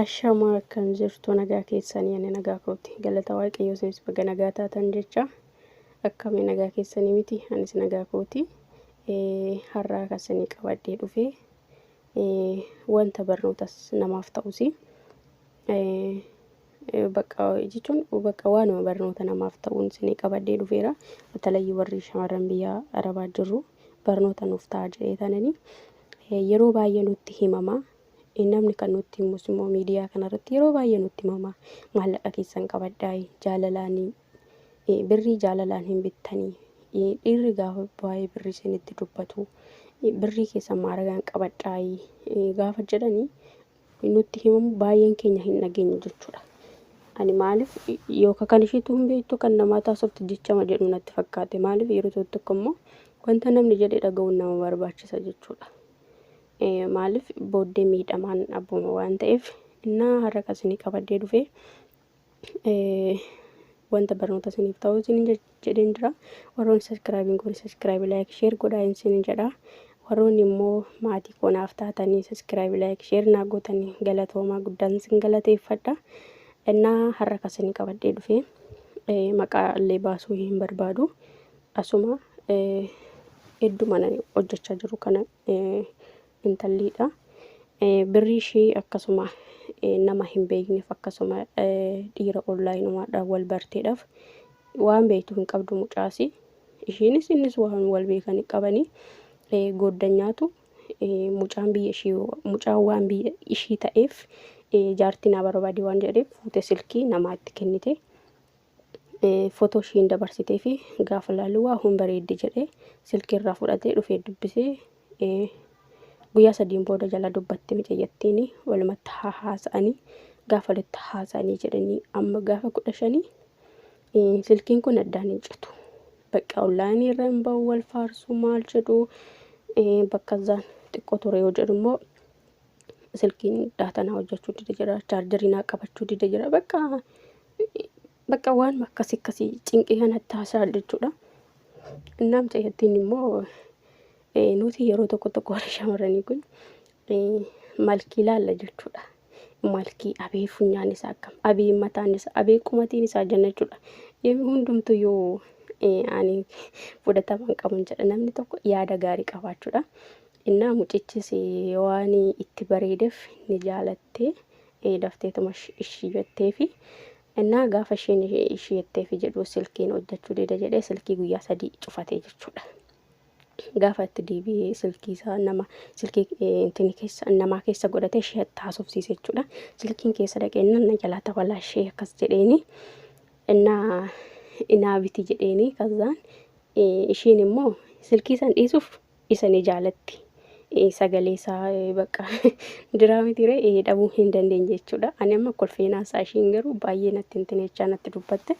Ashamaa, akkam jirtu? Nagaa keessanii? Ani nagaa kooti, galata Waaqayyoo. Isinis baga nagaa taatan jecha. Akkamii, nagaa keessanii miti? Anis nagaa kooti. Har'aa kasinii qabadhee dhufe wanta barnootas namaaf ta'us, bakka jechuun bakka waanuma barnoota namaaf ta'uun isinii qabadhee dhufeera. Batalayyii warri shamarran biyya Arabaa jirru barnoota nuuf ta'a jedhee tananii yeroo baay'ee nutti himama. Namni kan nutti himus immoo miidiyaa kanarratti yeroo baay'ee nutti himama. Maallaqa keessan qabadhaa, jaalalaanii birrii jaalalaan hin bittanii, dhiirri gaafa baay'ee birrii isinitti dubbatu birrii keessan maaragaan qabadhaa gaafa jedhanii nutti himamu baay'een keenya hin dhageenye jechuudha. Ani maaliif yookaan kan isheetu hin beektu kan namaa taasiftu jechama jedhu natti fakkaate. Maaliif yeroo tokko tokko immoo wanta namni jedhe dhaga'uun nama barbaachisa jechuudha. Maaliif booddee miidhamaan abbooma waan ta'eef. Innaa har'a kasinii qabadhee dhufee wanta barnoota isiniif ta'u isin jedheen jira. Warroonni subscribe hin goone subscribe, like, share godhaa isin jedha. Warroonni immoo maatii koo naaf taatanii subscribe, like, share naa gootanii galatoomaa, guddaan isin galateeffadha. Innaa har'a kasinii qabadhee dhufee maqaa illee baasuu hin barbaadu. Asuma hedduu mana hojjechaa jiru kana intalliidha. Birrii ishii akkasuma nama hin beekneef, akkasuma dhiira onlineumaadhaan wal barteedhaaf, waan beektu hin qabdu mucaasi. Ishiinis innis waan wal beekan qabanii gooddanyaatu mucaan biyya ishii, mucaan waan biyya ishii ta'eef jaartii naa barbaade waan jedheef fuute silkii namaa itti kennite. Footoo ishiin dabarsitee fi gaafa laalu waa hun bareeddi jedhee silkii irraa fudhatee dhufee dubbisee, guyyaa 3n booda jala dubbatti mucayyattiin. Walumatti haa haasa'anii, gaafa walitti haasa'anii jedhanii amma gaafa 15 silkiin kun addaan hin citu. Bakka onlineii irra hin bahu, wal faarsuu maal jedhu, bakka isaan xiqqoo ture yoo jedhu immoo silkiin data naa hojjechuu dide jira, chargerii naa qabachuu dide jira, bakka bakka waan akkasii akkasii cinqii kanatti haasa'a jechuudha. Innaa mucayyattiin immoo nuti yeroo tokko tokko warri shamarranii kun malkii laalla jechuudha. Malkii abee funyaan isaa akkam, abee mataan isaa, abee qumatiin isaa jenna jechuudha. Hundumtuyyuu ani fudhatama hin qabu jedha, namni tokko yaada gaarii qabaachuudha. Innaa mucichis waan itti bareedeef ni jaalattee dafteetuma ishii jettee fi innaa gaafa isheen ishii jettee fi jedhu silkiin hojjechuu dida jedhee silkii guyyaa 3 cufatee jechuudha. Gaafa itti deebi'ee silkii isaa nama silkii intini keessa namaa keessa godhatee ishee haasofsiise jechuudha. Silkiin keessa dhaqee na jalaa tabalaa ishee akkas jedheeni, innaa inaa biti jedheeni. Kazaan ishiin immoo silkii san dhiisuuf isa ni jaalatti. Sagalee isaa bakka diraa miti ree dhabuu hin dandeenye jechuudha. Ani amma kolfeenaa isaa, ishiin garuu baay'ee natti hin jechaa natti dubbatte.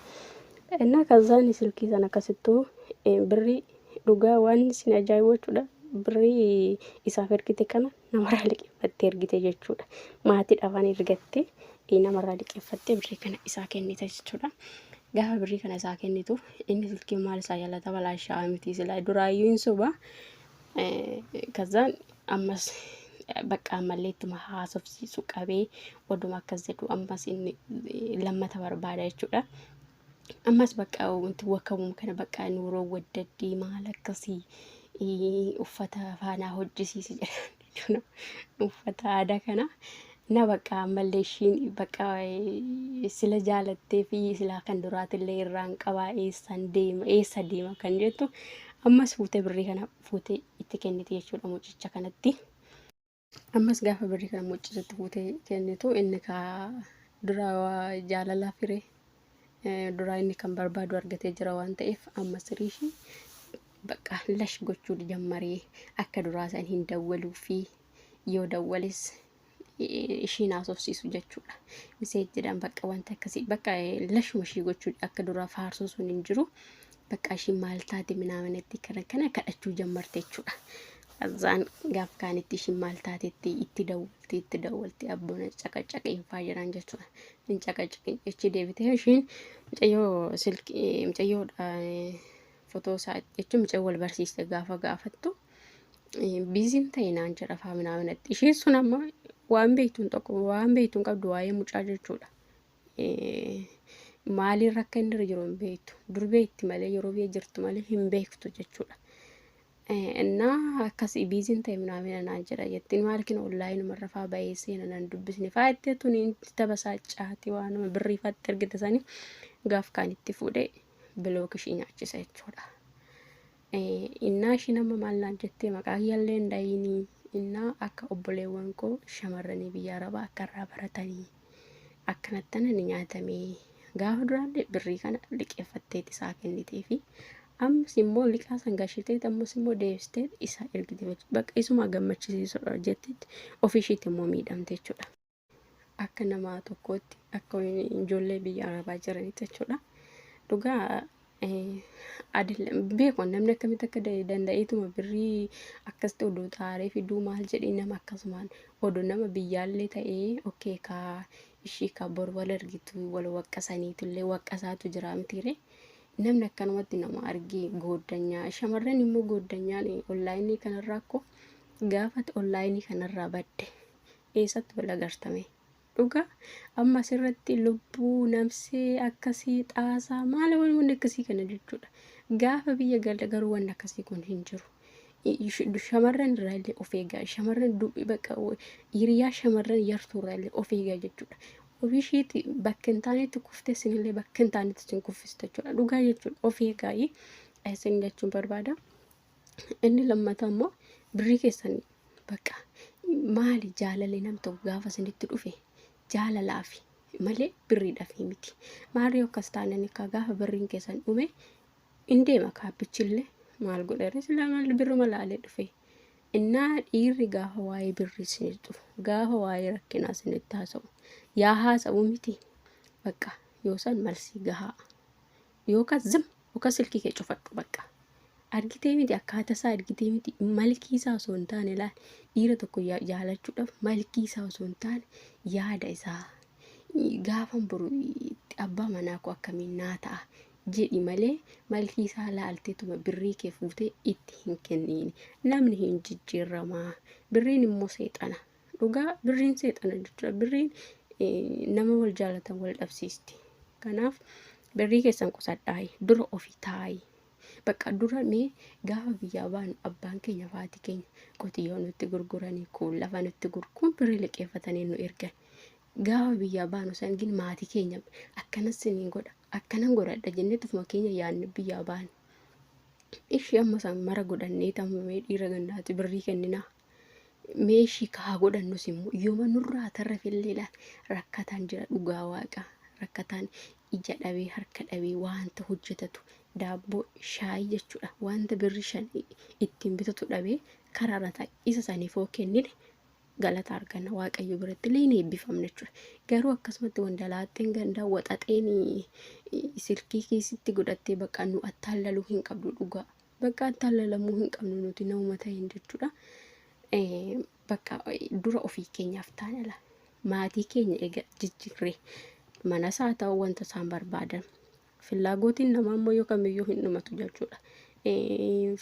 Innaa kazaan silkii sana akkasittuu birrii dhugaa waan isin ajaa'ibu jechuudha. Birrii isaaf ergite kana namarraa liqeeffattee ergite jechuudha. Maatiidhaaf ani ergatte namarraa liqeeffattee birrii kana isaa kennite jechuudha. Gaafa birrii kana isaa kennitu inni silkii maal isaa jala tabalaashaa miti, silaa duraayyuu hin soba. Kazaan ammas bakka ammallee ittuma haasofsiisu qabee oduma akkas jedhu ammas inni lammata barbaada jechuudha. Ammas bakka wanti wakkamuu kana bakka nuuroo waddaddi maal akkasii uffata faanaa hojjisiisi jedhan jechuudha. Uffata aadaa kana na bakka ammallee ishiin bakka sila jaalattee fi silaa kan duraatillee irraan qabaa, eessaan deema, eessa deema kan jettu ammas fuutee birrii kana fuutee itti kennite jechuudha mucicha kanatti. Ammas gaafa birrii kana mucichatti fuutee kennitu inni kaa duraa jaalalaa firee duraa inni kan barbaadu argatee jira waan ta'eef amma siriishii bakka lash gochuu jammaree akka duraa san hin dawwaluu fi yoo dawwales ishiin haasofsiisu jechuudha. Messageiidhaan bakka wanta akkasii bakka lashuma ishii gochuu akka duraa faarsuu sun hin jiru. Bakka ishiin maal taate minaaminatti kana kana kadhachuu jammarte jechuudha. Azaan gaaf kaanitti ishiin maal taatetti itti dawwalti, itti dawwalti, abboona caqacaqeen faa jiran jechuudha. Hin caqacaqin jechi deebitee ishiin mucayyoo silkii mucayyoodha fotoo isaa jechuun mucayyoo wal barsiiste gaafa gaafattu busyn ta'e naan jedha faa minaaminatti. Ishiin sun amma Waan beektu hin tokko waan beektu hin qabdu waa'ee mucaa jechuudha. Maaliirra akka inni irra jiru hin beektu. Dur beekti malee yeroo biyya jirtu malee hin beektu jechuudha. Innaa akkas biiziin ta'e minaamin anaan jedha jettiin maal kina onlaayinuma irra faa ba'ee seena nan dubbisne faa jettee tuni tabasaa caati waanuma birrii faatti ergite sanii gaaf kaan itti fuudhee bilook ishii nyaachisa jechuudha. Innaa ishiin amma maal naan jettee maqaa kiyyallee hin dhayinii innaa akka obboleewwan koo shamarranii biyya arabaa akka irraa baratanii akkanattan ani nyaatamee gaafa duraallee birrii kana liqeeffatteet isaa kennitee fi ammas immoo liqaa san gashiteet ammas immoo deebistee isaa ergite bakka isuma gammachisiisudha jetteetti ofii ishiitti immoo miidhamte jechuudha. Akka nama tokkootti akka ijoollee biyya arabaa jiranitti jechuudha. Dhugaa beeku namni akkamitti akka danda'eetuma birrii akkasitti oduu xaaree fiduu maal jedhee nama akkasumaan oduu nama biyyaallee ta'ee okkee kaa ishii kaa bor wal argitu wal waqqasaniitullee waqqasaatu jira mitiire. Namni akkanumatti nama argee gooddanyaa shamarran immoo gooddanyaan onlaayinii kanarraa akkoo gaafate onlaayinii kanarraa badde eessatti wal agartame. Dhugaa amma asirratti lubbuu namsee akkasii xaasaa maal wanni akkasii kana jechuudha. Gaafa biyya galle garuu wanni akkasii kun hin jiru. Shamarran irraa illee of eegaa. Shamarran bakka hiriyaa shamarran yartuu irraa illee of eegaa jechuudha. Ofii isheetti bakka hin taanetti kuftee isinillee bakka hin taanetti isin kuffiste jechuudha. Dhugaa jechuudha of eegaa isin jechuun barbaada. Inni lammataa immoo birrii keessan bakka maali jaalalli nam tokko gaafa isinitti dhufe jaalalaafi malee birriidhaaf miti. Maarree akkas taanaan akka gaafa birriin keessan dhume in deema kaabbichillee maal godheere silaa maal birruma laalee dhufe. Innaa dhiirri gaafa waa'ee birrii isinitti dhufu gaafa waa'ee rakkinaa isinitti haasa'u yaa haasa'u miti bakka yoo san malsii gahaa yookaan zim yookaan silkii kee cufadhu bakka. Argitee miti akkaataa isaa argitee miti malkii isaa osoo hin taane laal dhiira tokko jaalachuudhaaf malkii isaa osoo hin taane yaada isaa gaafan boru abbaa manaa koo akkamiin naa ta'a jedhi malee malkii isaa laalteetuma birrii kee fuutee itti hin kenniin. Namni hin jijjiiramaa. Birriin immoo seexana. Dhugaa birriin seexana jechuudha. Birriin nama wal jaalatan wal dhabsiisti. Kanaaf birrii keessan qusadhaayi. Dura ofii taayi. Bakka dura mee gaafa biyyaa baanu abbaan keenya faati keenya qotiyyoo nutti gurguranii kuun lafa nutti gurguun birrii liqeeffatanii nu ergan. Gaafa biyyaa baanu san gin maatii keenya akkanas siniin godha akkanan godhadha jennee tufuma keenya yaadne biyyaa baanu. Ishii amma san mara godhannee tammamee dhiira gandaati birrii kenninaa. Mee ishii kaa godhannus immoo yooma nurraa tarrafillee laal rakkataan jira dhugaa waaqa rakkataan ija dhabee harka dhabee wanta hojjetatu daabboo shaayii jechuudha wanta birri 5 ittiin bitatu dhabee karaarra taa'e isa saniif hoo kennine galata arganna waaqayyo biratti illee ni eebbifamna jechuudha. Garuu akkasumatti wandalaaxxeen gandaa waxaxeen silkii kiisitti godhattee bakka nu attaallaluu hin qabdu dhugaa. Bakka attaallalamuu hin qabnu nuti namuma ta'een jechuudha. Bakka dura ofii keenyaaf taane la maatii keenya eega jijjiirree manas haa ta'u wanta isaan barbaadan. Fillaagootiin namaa immoo yoo kamiyyuu hin dhumatu jechuudha.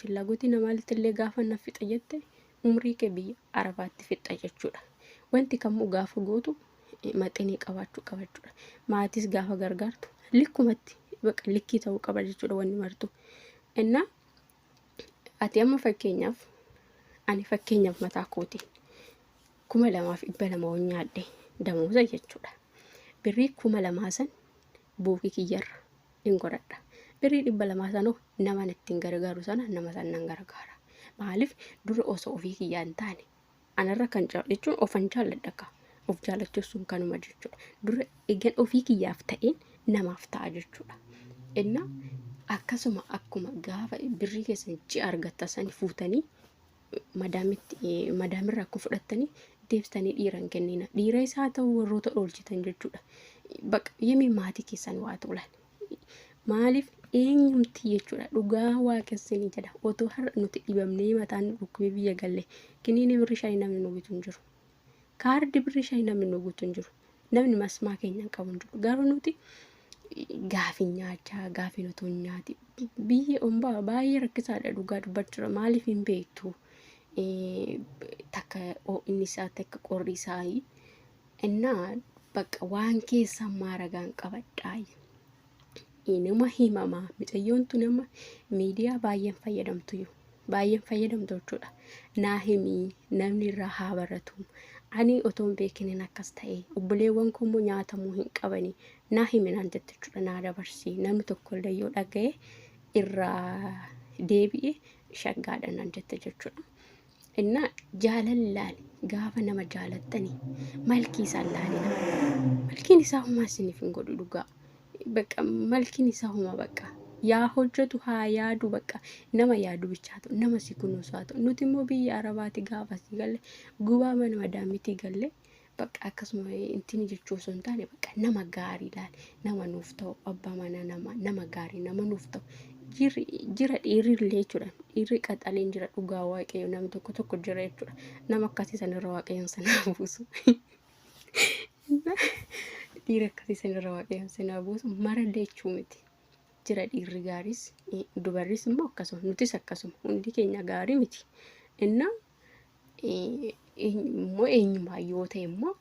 Fillaagootii namaatti illee gaafa na fixa jette umrii kee biyya arabaatti fixa jechuudha. Wanti kamuu gaafa gootu maxinii qabaachuu qaba jechuudha. Maatis gaafa gargaartu likkumatti bakka likkii ta'uu qaba jechuudha wanni martu. Innaa ati amma fakkeenyaaf ani fakkeenyaaf mataa kootiin 2200 hon nyaadhe damooza jechuudha. Birrii 2000 san buukii kiyyarra hin godhadha. Birrii 200 sanoo nama ittiin gargaaru sana nama san nan gargaara. Maaliif dura osoo ofii kiyyaa hin taane anarra kan jechuun ofan jaalladha akka of jaalachuun sun kanuma jechuudha. Dura egan ofii kiyyaaf ta'een namaaf ta'a jechuudha. Innaa akkasuma akkuma gaafa birrii keessan ji'a argatta san fuutanii madaamitti madaamirraa akka fudhattanii deebistanii dhiira hin kennina. Dhiira isaa ta'u warroota dhoolchitan jechuudha. Bakka yemii maatii keessan waa ta'u laal. Maaliif eenyumti jechuudha dhugaa waaqessinii jedha otoo har'a nuti dhibamnee mataan nu dhukkubee biyya galle kiniini birrii 5 namni nu bitu hin jiru. Kaardii birrii 5 namni nu guutu hin jiru. Namni masmaa keenya hin qabu hin jiru. Garuu nuti gaafii nyaachaa gaafii nuti hin nyaati. Biyya ombaa baay'ee rakkisaadha dhugaa dubbachuudha. Maaliif hin beektu? Takka ho'inni isaa takka qorri isaa. Innaa bakka waan keessan maaragaan qabadhaa. Nama himamaa mucayyoon tun amma miidiyaa baay'een fayyadamtu baay'een fayyadamtu jechuudha. Naa himii namni irraa haa baratu. Ani otoo hin beekiniin akkas ta'e obboleewwan koo immoo nyaatamuu hin qabani. Naa himi naan jette jechuudha, naa dabarsi. Namni tokkollee yoo dhaga'e irraa deebi'e shaggaadha naan jette jechuudha. Innaa jaalallaan gaafa nama jaalattani malkii isaan laalina. Malkiin isaa homaa isiniif hin godhu dhugaa. Bakka malkiin isaa homaa bakka. Yaa hojjetu haa yaadu bakka nama yaadu bichaa ta'u nama si kunuunsu haa ta'u. Nuti immoo biyya Arabaati gaafa si galle gubaa mana madaamitii galle bakka akkasuma intini jechuu osoo hin taane bakka nama gaarii laal nama nuuf ta'u abbaa manaa nama nama gaarii nama nuuf ta'u. Jira dhiirri illee jechuudha. Dhiirri qaxaleen jira dhugaa waaqayyo namni tokko tokko jira jechuudha. Nama akkasii sanirra waaqayyoon sanaa buusu. Dhiira akkasii sanirra waaqayyoon sanaa buusu marallee jechuu miti. Jira dhiirri gaariis dubarris immoo akkasuma nutis akkasuma hundi keenya gaarii miti. Innaa immoo eenyumaa yoo ta'e immoo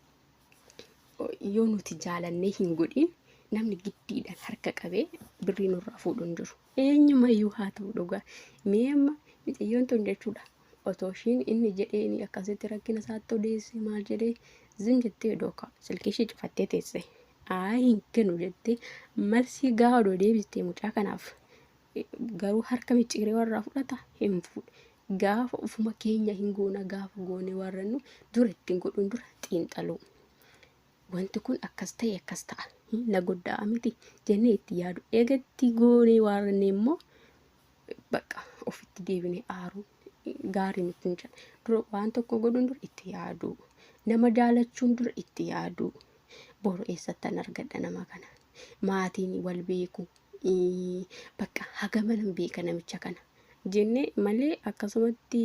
yoo nuti jaalannee hin godhin namni giddiidhaan harka qabee birrii nurraa fuudhu hin jiru. Eenyumayyuu haa ta'u dhugaa. Mee amma mucayyoon tun jechuudha. Otoo ishiin inni jedhee akkasitti rakkina isaatti odeesse maal jedhee zim jettee dooka silkii ishee cufattee teesse. Ayi hin kennu jettee malsii gaafa odoo deebistee mucaa kanaaf garuu harka micciiree warraa fudhata hin fuudhe. Gaafa ofuma keenya hin goona gaafa goone warrannu dura ittiin godhuun dura xiinxaluu. Wanti kun akkas ta'e akkas ta'a na godda'a miti jennee itti yaadu. Eegatti goonee warranne immoo bakka ofitti deebinee aaruu gaarii miti hin jedha. Dura waan tokko godhuun dura itti yaaduu. Nama jaalachuun dura itti yaaduu. Boru eessattan argadha nama kana. Maatiin wal beeku. Bakka hagama nan beeka namicha kana. Jennee malee akkasumatti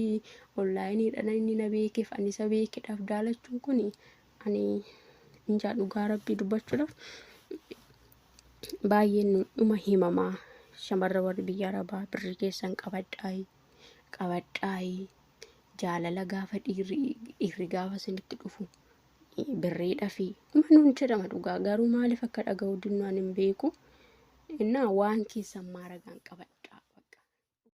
onlaayiniidhaan inni na beekeef ani isa beekedhaaf jaalachuun kun ani injaa dhugaa rabbii dubbachuudhaaf baay'een dhuma himamaa. Shamarra warri biyya Arabaa birrii keessan qabadhaayi qabadhaayi jaalala gaafa dhiirri gaafa isinitti dhufu birriidha fi dhuma nuun jedhama dhugaa garuu maaliif akka dhaga'u dinnaan hin beeku. Innaa waan keessan maaragaan qabadhaa.